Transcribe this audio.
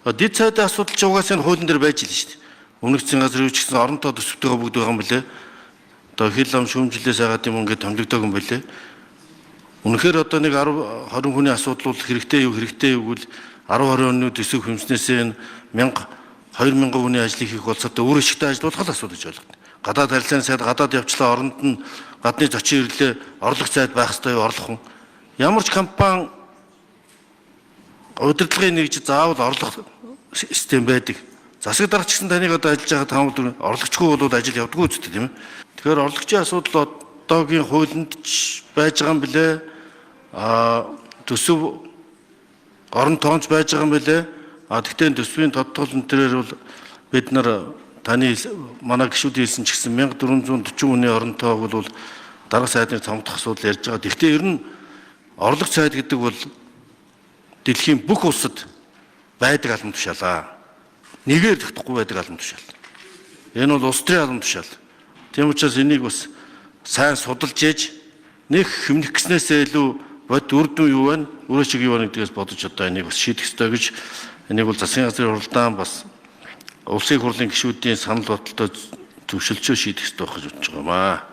Дэд сайдын асуудал ч угаасаа энэ хуулийн дээр байж л шүү дээ. Өмнөх засгийн газар юу ч гэсэн оронтоо төсөвтэйгээ бүгд байгаа юм билээ. Одоо хил ам шүүмжлээс хагаад юм ингээд томилогдоог юм билээ. Үнэхээр одоо нэг 10 20 хүний асуудал бол хэрэгтэй юу, хэрэгтэй юу гэвэл 10 20 оны төсөв хэмжнээсээ энэ 1000 2000 хүний ажлыг хийх болцоотой өөр ихтэй ажиллуулах л асуудал гэж ойлгоно. Гадаад харилцааны сайд гадаад явчлаа, оронд нь гадны зочин ирлээ, орлого сайд байх ёстой юу, орлох хүн. Ямар ч компани удирдлагын нэгж заавал орлого систем байдаг. Засаг даргач гэсэн таныг одоо ажиллаж байгаа таамаг орлогчгүй бол ажил явдггүй үстэй, тийм ээ. Тэгэхээр орлогчийн асуудал одоогийн хуулинд ч байж байгаа юм билээ. Төсөв орон тоонч байж байгаа юм билээ. Тэгтээ төсвийн тодтол энэ төрөөр бол бид нар таны манай гишүүдийн хэлсэн ч гэсэн 1440 хүний орон тоог бол дарга сайдны цомдох асуудал ярьж байгаа. Тэгтээ ер нь орлого сайд гэдэг бол дэлхийн бүх улсад байдаг албан тушаалаа. Нэгээр тогтохгүй байдаг албан тушаал. Энэ бол улс төрийн албан тушаал. Тийм учраас энийг бас сайн судалж ээж нэг хэмнэх гэснээсээ илүү бод үр дүн юу байна, өөрөө шиг юу байна гэдгээс бодож одоо энийг бас шийдэх ёстой гэж, энийг бол засгийн газрын хуралдаан, бас улсын хурлын гишүүдийн санал бодолтой зөвшөлдсөөр шийдэх ёстой байх гэж бодож байгаа юм аа.